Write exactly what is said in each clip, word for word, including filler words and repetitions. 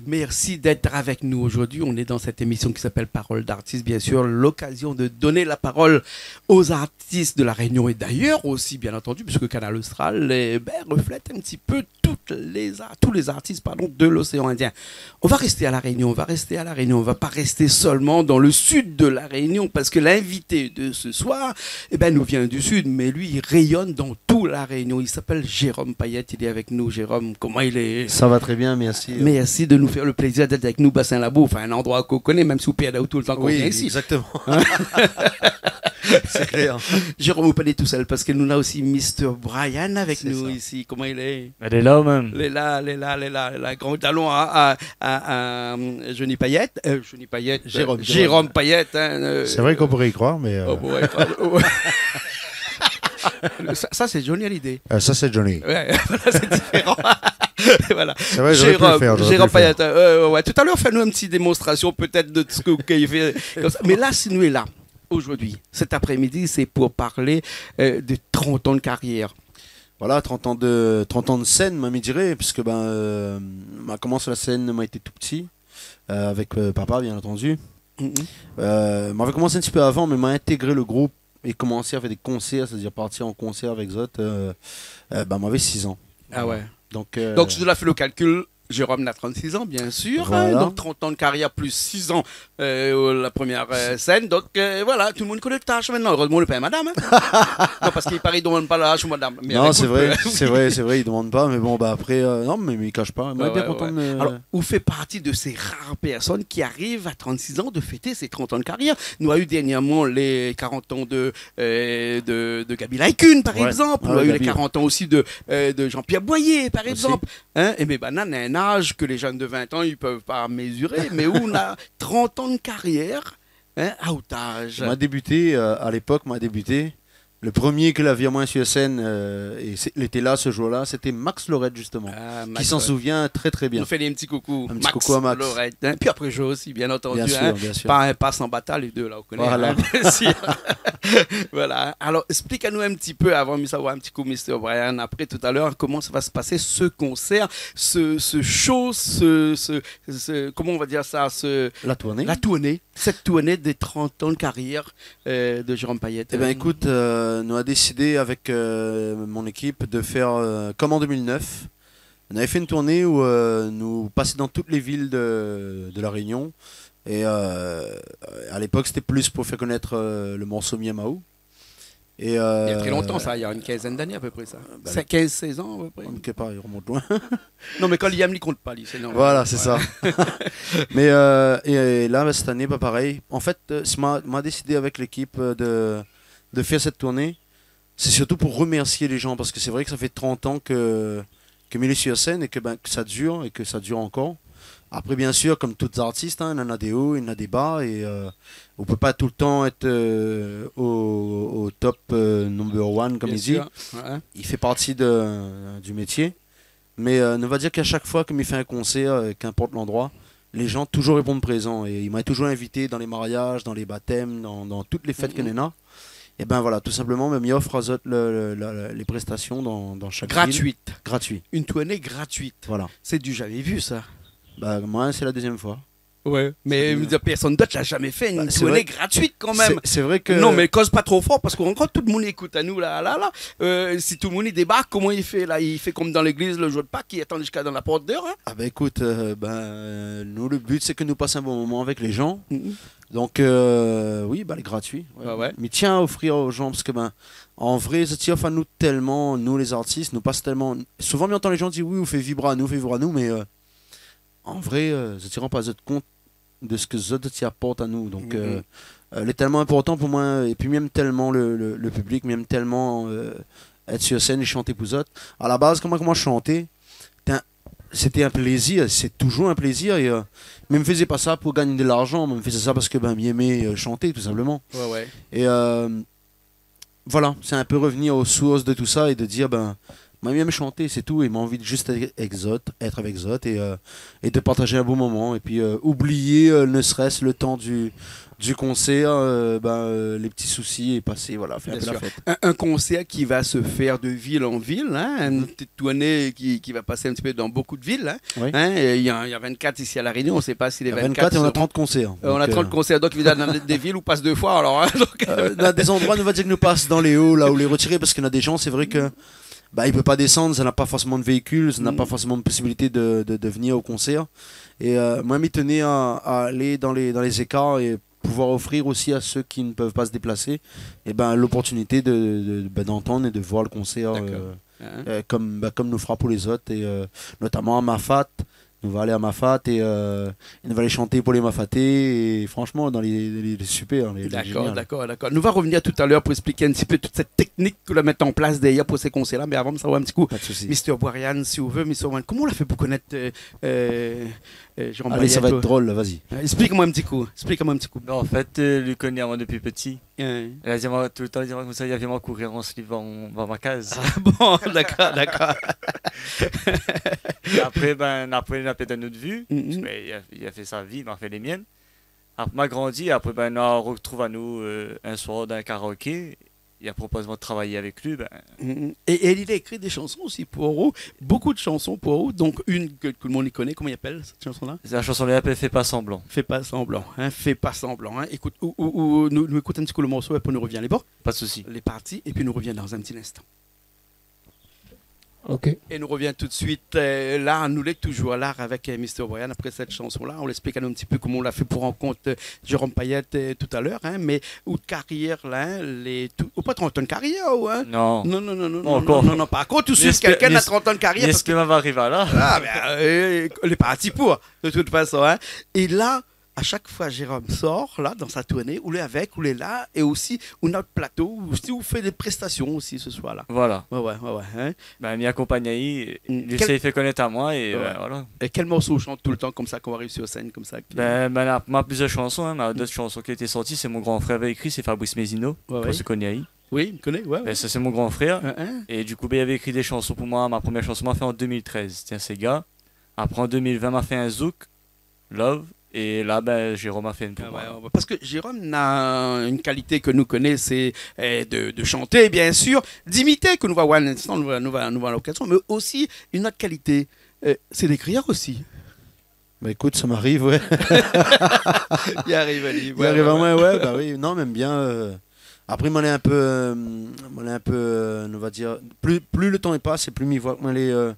Merci d'être avec nous aujourd'hui. On est dans cette émission qui s'appelle Parole d'artiste, bien sûr, l'occasion de donner la parole aux artistes de La Réunion et d'ailleurs aussi, bien entendu, puisque Kanal Austral, eh ben, reflète un petit peu toutes les ar-, tous les artistes, pardon, de l'océan Indien. On va rester à La Réunion, on va rester à La Réunion, on va pas rester seulement dans le sud de La Réunion, parce que l'invité de ce soir, eh ben, nous vient du sud, mais lui, il rayonne dans tout La Réunion. Il s'appelle Jérôme Payet, il est avec nous. Jérôme, comment il est ? Ça va très bien, merci. Merci de nous faire le plaisir d'être avec nous, Bassin Labou, enfin, un endroit qu'on connaît, même si on perd tout le temps qu'on vient ici. Oui, exactement. C'est clair. Jérôme, ou pa lé tousèl, parske nou néna osi Mister Brian avèk nou isi. Koman i lé ? Lé la, lé la, lé la, lé la. Gran dalon a, a, a, a, euh, Johnny Payet, euh, Johnny Payet, euh, Jérôme, Jérôme Payet, hein, euh. C'est vrai qu'on pourrait y croire, mais, euh, on pourrait y croire. Ouais. Ça, ça, c'est Johnny Hallyday. Euh, ça, c'est Johnny. Ouais, voilà, c'est différent. Voilà. C'est vrai, j'aurais pu le faire, j'aurais pu le faire. Jérôme Payet, euh, ouais, ouais. Tout à l'heure, fais-nous une petite démonstration peut-être de ce que, qu'il fait comme ça. Mais là, si nou lé la, aujourd'hui, cet après-midi, c'est pour parler, euh, de trente ans de carrière. Voilà, trente ans de, trente ans de scène, moin, mi diré, puisque, ben, euh, ma komans la scène, moin lété tou pti, euh, avèk, euh, papa, bien entendu. Mhm. Euh, moin lavé komans in ti pé avan, mé moin la intégré le group é komansé a fé dé konsèr, sétadir partir an konsèr avèk zot, euh, euh, ben, moin lavé six ans. Ah ouais. Voilà. Donc, euh, donc, si ou la fé le kalkil, Jérôme na trente-six ans, bien sûr, hein, voilà. Donc trente ans de carrière plus six ans, euh, la première, euh, scène. Donc, euh, voilà, tout le monde koné le laz mintnan. Erèzman, ou lé pa madam, hein. Non, parske i paré i demann pa laz madam. Non, sé vré, sé vré, i demann pa, mé bon, ben, apré, euh, non, mé, mé i kash pa. Moin lé bien kontan de... Ouais, ouais. Alors, ou fé parti de ces rares personnes qui arrivent à trente-six ans de fêter ses trente ans de carrière. Nou la u dernièrman lé quarante ans de, euh, de, de Gaby Laï-Kun, par exemple. Ouais. Ah, Gaby. Nou la u lé quarante ans aussi de, euh, de Jean-Pierre Boyer, par exemple. Aussi. Hein, é mé banna néna in az ke lé jenn de vingt ans i pé pa meziré, mé ou na trente ans de carrière, hein, a out az. Moin la débuté, euh, a lépok, moin la débuté, le premié ke la vi amoin sur scène, euh, é sé, lété la se zour-la, sété Max Lorette, justement, ki s'en souvien très, très bien. Ah, Max Lorette. Nou fé in ti koukou. In ti koukou à Max. Max Lorette, hein. Pi apré, Joe osi, bien entendu, hein. Bien sûr, bien sûr. Pa in pas an batal, lé dé la, ou koné, hein. Voilà. Voilà. Alors, explique anou in ti pé, avan, mi sa voir in ti kou Mister Brian, apré, tout à l'heure, comment ça va se passer, ce concert, ce, ce show, ce, ce, ce, comment on va dire ça, ce... La tournée. La tournée, cette tournée des trente ans de carrière, euh, de Jérôme Payet. Eh ben, écoute, euh, nou la désidé avèk, euh, mon équipe de faire, euh, comme en deux mille neuf. Nou lavé fé in tourné ousa, euh, nou pasé dan tout lé vil de, de La Réunion. É, euh, a lépok, sété plis pou fé konèt, euh, le morso Miam Aou. É, euh... Il y a très longtemps, ça, il y a une quinzaine d'années à peu près, ça. Euh, ben, quinze, seize ans à peu près. An ké pa, i remont loin. Non, mé kan li yèm, li kont pa, li, sé normal. Voilà, sé sa. Ouais. Mé, euh, é, é la, sèt ané, pa parèy. An fèt, euh, sé moin, moin la désidé avèk lékip, euh, de, de fé sèt tourné. Sé sirtou pou remèrsié lé jan, parske sé vré ke sa fé trente ans ke, ke mi lé sur scène é ke, ben, ke sa dir é ke sa dir ankor. Apré, bien sûr, comme tout artiste, hein, néna dé o, néna dé ba, é, euh, ou pé pa tout le temps être, euh, au, au top, euh, number one, comme i di. Bien sûr, ouais. I fé parti de, du métié. Mé, euh, nou va dir k'à shak foi ke mi fé in konsèr, euh, kinport landroi, lé jan toujour i réponn prézan. É i m'a toujour invité dan lé mariaz, dan lé batèm, dan, dan tout lé fèt ke néna. É ben voilà, tout sinpleman, ben, mi ofr azot le, le, la, la, lé prestasion dan, dan shak vil. Gratuit. Gratuit. Une tournée gratuite. Voilà. C'est du jamais vu, ça. Bah, moin, sé la dezièm foi. Ouais, mé, euh, pèrsone d'ot la zamé fé in tournée gratuit kan mèm. Bah, sé vré. Sé, sé vré ke... Non, mé koz pa tro for parske ankor tout le moun i ékout anou la, la, la. Euh, si tout le moun i débark, koman i fé la ? I fé kom dan légliz le zour de Pak, i atann ziska dan la port déor, hein ? Ah ben, ékout, euh, ben, euh, nou, le but, sé ke nou pas in bon moman avèk lé jan. Mhm. Donk, euh, oui, ben, lé gratuit, ouais. Ouais, ouais. Mi tien a ofrir o jan parske, ben, an vré, zot i ofr anou tèlman, nou, lé zartis, nou pas tèlman... Souvan, mi antann lé jan dir, oui, ou fé vibr anou, ou fé vibr anou, mé, euh, an vré, euh, zot i rann pa zot kont de sak zot i aport anou. Donk, euh, euh, lé tèlman inportan pou moin, épi mi èm tèlman le, le, le piblik, mi èm tèlman, euh, èt sur sèn é shanté pou zot. A la baz, kan moin la komans shanté, té in, sété in plézir, sé toujour in plézir, é, euh, mé mi fézé pa sa pou gingn de larjan, mi fézé sa parske, ben, mi èm, euh, shanté, tout sinpleman. Ouais, ouais. É, euh, voilà, sé in pé revenir o sours de tout sa é de dir, ben, Moin mi èm shanté, sé tou, é moin anvi zis èt avèk zot, èt avèk zot é, euh, é de partaz in bon moman. É pi, euh, oublié, euh, ne srès le tan du, du konsèr, euh, ben, euh, lé pti sousi é pasé, voilà, fé in pé la fèt. Bien sûr. Un, un concert qui va se faire de ville en ville, hein, une petite tournée qui, qui va passer un petit peu dans beaucoup de villes, hein. Oui. Hein, et il y a, il y a vingt-quatre ici à La Réunion, on sait pas si les vingt-quatre seront... Il y a vingt-quatre et on a trente concerts. Euh, on a trente concerts, donc évidemment, dans des villes ou pas deux fois, alors, hein, donc... Euh, néna dé zandroi, nou va dir ke nou pas dan lé o, la ou lé retiré, parske néna dé jan, sé vré ke, ba, i pé pa désann, sa na pa forséman de véikil, sa na pa forséman de posibilité de, de, de vnir o konsèr. É, euh, moin, mi tné a, a alé dan lé, dan lé zékar é pouvoir ofrir osi a sak i pé pa déplasé, é ben, loportinité de, de, ben, d'antann é de voir le konsèr, euh, euh, konm, ben, konm nou fé pou lézot, é, euh, notaman a Mafate, nou va alé a Mafate é, euh, é nou va alé shanté pou lé Mafaté, é fransman, dan lé, lé, lé sipèr, lé, lé zénial. D'accord, d'accord, d'accord. Nou va revenir tout à l'heure pour expliquer un petit peu toute cette technique ke la mèt an plas dèrièr pou sé konsèr-la, mé avan, sa va in ti kou. Pas de souci. Mister Brian, si ou vé, Mister Brian, koman ou la fé pou konèt, euh, euh, euh, Jérôme Payet, toi ? Allez, ça va être drôle, là, vas-y. Euh, explik amoin in ti kou, explik amoin in ti kou. Ben, an fèt, euh, li koné amoin dopi pti. Hein. Li la di amoin, toultan, li di amoin konmsa, li la vi amoin kourir an slip van, van ma kaz. Ah bon, d'accord, d'accord. Apré, ben, apré, li la pèrd in ot vi, parske, ben, li la, li la fé sa vi, ma fé lé mienn. Apré, ma grandi, apré, ben, nou la retrouv anou, euh, in soir dan in karaoké, li la propoz amoin de travay avèk li, ben. Mm, mm. É, é li la ékri dé shanson osi pou ou, bonpé de shanson pou ou, donk inn ke tout le moun i koné, koman i apèl sèt shanson-la ? La shanson-la i apèl Fais pas semblant. Fais pas semblant, hein, fais pas semblant, hein. Ékout, ou, ou, ou, nou, nou ékout in ti kou le morso é pi nou revien, lé bon ? Pas de souci. Lé parti, é pi nou revien dan in ti linstan. Ok. É nou revien tout de suite, euh, la, nou lé toujour la avèk, euh, Mister Brian apré sèt shanson-la. Ou la ésplik anou in ti pé koman ou la fé pou rankont, euh, Jérôme Payet, euh, tout à l'heure, hein, mé out karièr la, hein, lé tou, ou pa trant an de karièr, ou, hein ? Non. Non, non, non, non, non, non, non, pa ankor. Tout de suite, mi èspèr, kèlkin na trant an de karièr, mi èspèr parske ma va ariv la. Ah, ben, euh, lé parti pou, de tout fason, hein. É la, a shak foi Jérôme sort, la, dan sa tourné, ou lé avèk, ou lé la, é osi, ou na out plato, ou osi, ou fé dé prestasion osi se soir-la. Voilà. Ouais, ouais, ouais, ouais, hein. Ben, mi akonpagn ali, li éséy fé konèt amoin, é, euh, voilà. É kèl morso ou shant toultan konmsa, kan ou ariv sir sèn konmsa, ki... Ben, ben, la, ma plizièr shanson, hein, ma dot shanson ki la été sorti, sé mon gran frèr lavé ékri, sé Fabrice Mézineau, pou sak i koné ali. Oui, mi koné, ouais, ouais. Ben, sa, sé mon gran frèr. Hein, hein. É du kou, ben, li lavé ékri dé shanson pou moin. Ma promièr shanson, ma fé an deux mille treize, Tiens ces gars. Apré, an deux mille vingt, ma fé in zouk, Love. É la, ben, Jérôme la fé inn pou moin. Ah ouais, ouais, parske Jérôme na inn kalité ke nou koné, sé, euh, de, de shanté, bien sir, d'imité, ke nou va voir in instan, nou va, nou va, nou va avoir lokazion, mé osi inn ot kalité, euh, sé d'ékrir osi. Ben, ékout, sa i ariv, ouais. I ariv ali, ouais, ouais, ouais. I ariv amoin, ouais, ben oui. Non, mé bien, euh, Apré, moin lé in pé, euh, moin lé in pé, euh, nou va dir, pli, pli le tan i pas, é pli mi voi ke moin lé, euh,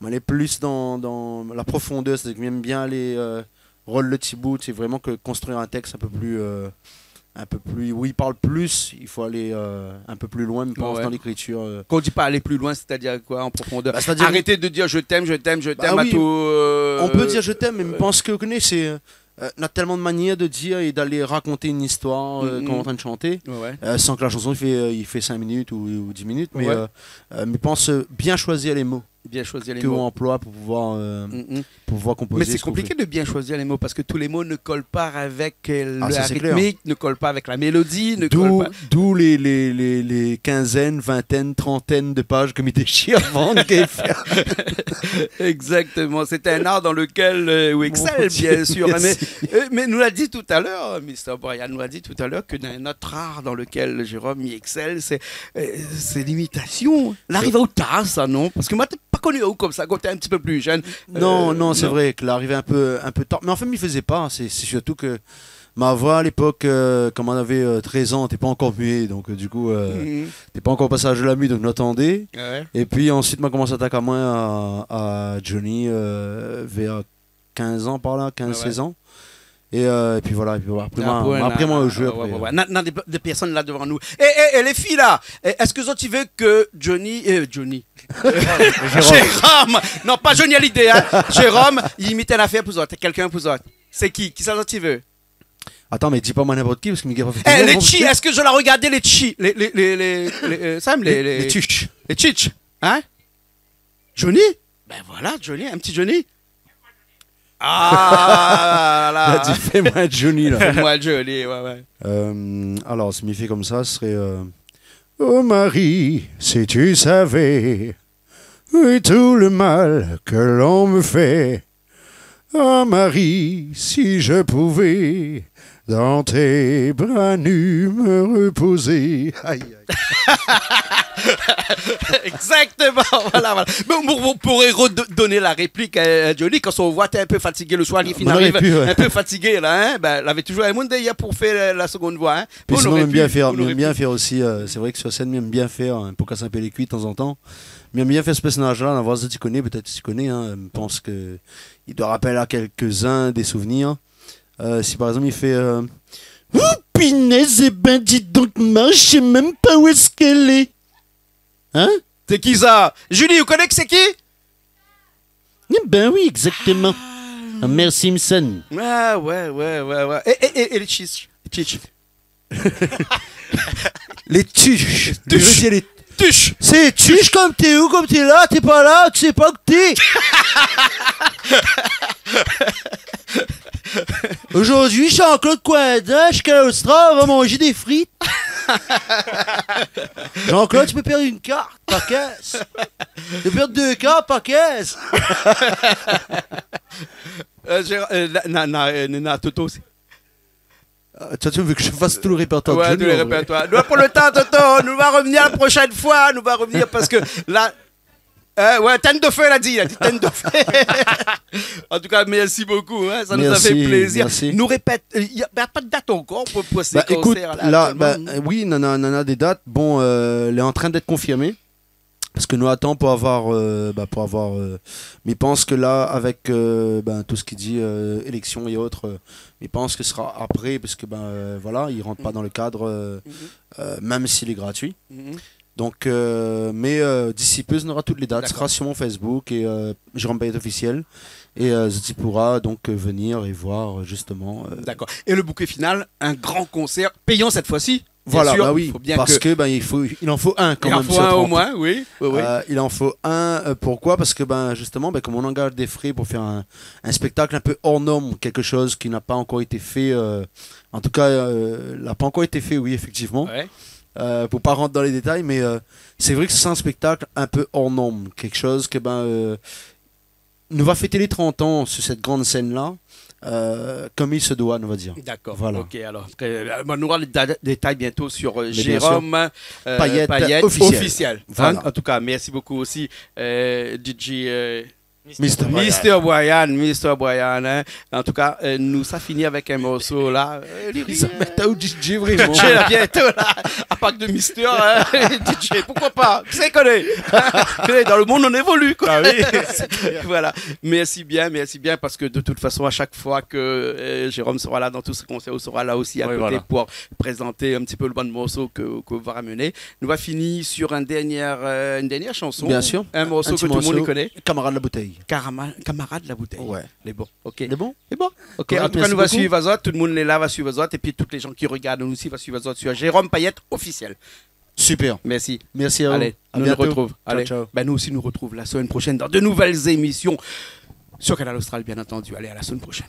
moin lé plis dan, dan la profondèr, sétadir ke mi èm bien alé, euh, rol le ti bout, sé vréman ke konstrui in tèks in pé pli, euh, in pé pli, ousa i parl plis, i fo alé, euh, in pé pli loin, mi pans, dan lékritir, euh. Ouais, ouais. Kan ou di pa alé pli loin, sétadir koi, an profondèr ? Bah, sétadir... Arèt de dir « je t'aime, je t'aime, je t'aime » à tout, euh, euh, on peut dire « je t'aime », mé mi pans ke, ou koné, sé, euh, Euh, na tèlman de manièr de dir é d'alé rakont in istoir, euh, kan ou lé antrin de shanté, euh, san ke la shanson i fé, euh, i fé sink minit ou, ou dis minit, mé, euh, euh, mi pans, euh, bien shoizi lé mo ke ou anploi pou pouvoir, euh, pou pouvoir konpozé, sak ou fé. Mé sé konpliké de bien shoizi lé mo parske tout lé mo ne kol pa avèk, euh, la ritmik, ne kol pa avèk la mélodi, ne kol pa. Ah, sa, sé klèr. D'où, d'où lé, lé, lé, lé kinzèn, vintèn, trantèn de paz ke mi déshir avan de fé. Exactement. C'est un art dans lequel, euh, ou excelles, bien sûr, hein, mé, euh, mé nou la di talèr, Mister Brian nou la di talèr ke néna in ot art dan lekèl Jérôme i éksèl, sé, euh, sé limitasion. Sa i ariv aou tar, sa, non ? Parske moin té pa koni aou konmsa, kan ou té in ti pé pli jenn. Non, euh, non, sé vré ke la ariv in pé, in pé tar. Mé anfin, mi fé pa. Sé, sé sirtou ke ma voi, a lépok, euh, kan moin lavé, euh, trèz an, té pa ankor mué, donk, euh, du kou, euh, té pa ankor pasé az de la mi, donk nou atandé. Ah ouais. É pi ansuit, moin la komans atak amoin a, a Johnny, euh, vèr kinz an par la, kinz, sèz an. Ah ouais. É, euh, é pi voilà, é pi voilà. Apré, moin, apré, moin, moin la joué, euh, apré, ouais, ouais, ouais. Na, na dé, dé pèrsone la dovan nou. É, é, é, lé fiy la, é, èske zot i vé ke Johnny, euh, Johnny. Jérôme. Jérôme. Non, pa Johnny Hallyday, hein. Jérôme, i imit in afèr pou zot, kèlkin pou zot. Sé ki ? Kisa zot i vé ? Atann, mé di pa amoin ninport ki, parske Miguel pa fé... Eh, lé tchi, èske zot la rogardé lé tchi, lé, lé, euh, Sam, lé, lé, lé tchitch. Lé tchitch, hein ? Johnny ? Ben voilà, Johnny, in ti Johnny. Ah, la, la. La di, fé amoin Johnny, la. Fé amoin Johnny, ouais, ouais. Euh, alor, si mi fé konmsa, sré, euh, « Oh Marie, si tu savais, Et tout le mal que l'on me fait. Oh Marie, si je pouvais dans tes bras nus me reposer. Aïe, aïe. Exactement, voilà, voilà. Mé bon, bon, pou redonn la réplik a, a Johnny, kan ou voi, té in pé fatigé le soir, li fine ariv in pé fatigé la, in, bin, lavé toujour in moun dèrièr pou fé la, la seconde voix, in. Pi sinon, mi èm bien fé, mi èm bien fé osi, euh, sé vré ke sur scène, mi èm bien fé, in, pou kas in pé lé kui tanzantan. Mi èm bien fé se pèrsonaz-la, la voi, zot i koné, pétèt zot i koné, in, mi pans ke i doi rapèl a kèlkzin dé souvnir. Euh, si par égzanp, i fé, euh, « Oh, pinèz, é bin, di donk, ma, mi sé mèm pa ousa k'èl lé. » In ? Sé ki sa ? Julie, ou koné ke sé ki ? É bin oui, exactement. Ah. Merci, Msen. Ah, ouais, ouais, ouais, ouais. É, é, é, é lé tchitch, tchitch. Lé tuch. Tuch. Lé tuch. Sé tuch, kom té ou, kom té la, té pa la, ou sé pa ousa k'ou lé. Zordi, Jean-Claude Coindin, shé Kalostrov, va manzé dé frit. Jean-Claude, ou pé pèrd in kart, pa kinz. Ou pé pèrd dé kart, pa kinz. Euh, Gér-, euh, na, na, na, euh, na Toto osi. Euh, toi, tu veux que je fasse tout le répertoire de Johnny, en vrai ? Ouais, tout le répertoire. Nou va pran le tan, Toto. Nou va revenir la prochaine fois. Nou va revenir parce que là, euh, ouais, tèn de fé, la di, la di tèn de fé. En tout cas, merci beaucoup, hein, ça nous a fait plaisir. Merci, merci. Nou répèt, euh, y a, y a pas de date encore pour, pour ces concerts-là, actuellement. Bah, écoute, là, bah, euh, oui, nana, nana des dates. Bon, euh, elle est en train d'être confirmée. Parske nou atann pou avoir, euh, bah, pou avoir, euh, mé mi pans ke la, avèk, euh, bin, tout sak i di, euh, élection et autres, euh, mé mi pans ke sera apré, parske, bin, euh, voilà, i rant pa dan le kad, euh, euh, mèm si lé gratui. Donk, euh, mé, euh, d'ici peu, nora tout lé dat, sera sur mon Facebook é, euh, Jérôme Payet Officiel. É, euh, zot i poura donk, euh, venir é voir, euh, justement, euh. D'accord. Et le bouquet final, un grand concert payant cette fois-ci. Voilà, bien sûr, bah oui, parce que, ben, il faut, il en faut un quand même sur trente. Il en faut un au moins, oui, oui, oui. Euh, il en faut un, euh, pourquoi ? Parce que, ben, justement, ben, comme on engage des frais pour faire un, un spectacle un peu hors norme, quelque chose qui n'a pas encore été fait, euh, en tout cas, euh, n'a pas encore été fait, oui, effectivement. Ouais. Euh, pour pas rentrer dans les détails, mais, euh, c'est vrai que c'est un spectacle un peu hors norme, quelque chose que, ben, euh, nou va fété lé trant an sur cette grande scène-là, euh, comme il se doit, nou va dir. D'accord. Voilà. Ok, alors, euh, bon, nou nora lé da-, détay bientôt sur, euh, Jérôme, euh, Payet Officiel. Mais bien sûr, Payet Officiel, hein. Voilà. En tout cas, merci beaucoup aussi, euh, D J, euh, Mister Brian. Mister Brian, Mister Brian, hein. En tout cas, euh, nou sa fini avèk in morso la. Euh, li ri, hein. Sa mèt aou D J, vréman. D J la, bientôt la. À part de Mister, hein, D J, pourquoi pas ? Qui sait, koné ? Koné, dans le monde, on évolue, quoi. Ah oui, c'est clair. Voilà. Merci bien, merci bien, parce que de toute façon, à chaque fois que, euh, Jérôme sera là dans tous ses concerts, ou sera là aussi à côté pour présenter un petit peu le bann morso ke, ke ou va ramener. Nou va fini sur un dernier, euh, une dernière chanson. Bien sûr. Un morso ke tout le monde i koné. Un petit morceau. Camarade la bouteille. Carama-, Camarade la bouteille. Ouais. Lé bon. Ok. Lé bon ? Lé bon ? Ok, correct, merci beaucoup. En tout cas, nou va suiv azot, tout le monde lé la va suiv azot, et puis tous les gens qui regardent nous aussi va suiv azot sur Jérôme Payet Officiel. Super. Merci. Merci à vous. Allez, à bientôt. Nous nous retrouvons. Ciao, ciao. Allez. Ben, nous aussi, nous retrouvons la semaine prochaine dans de nouvelles émissions sur Kanal Austral, bien entendu. Allez, à la semaine prochaine.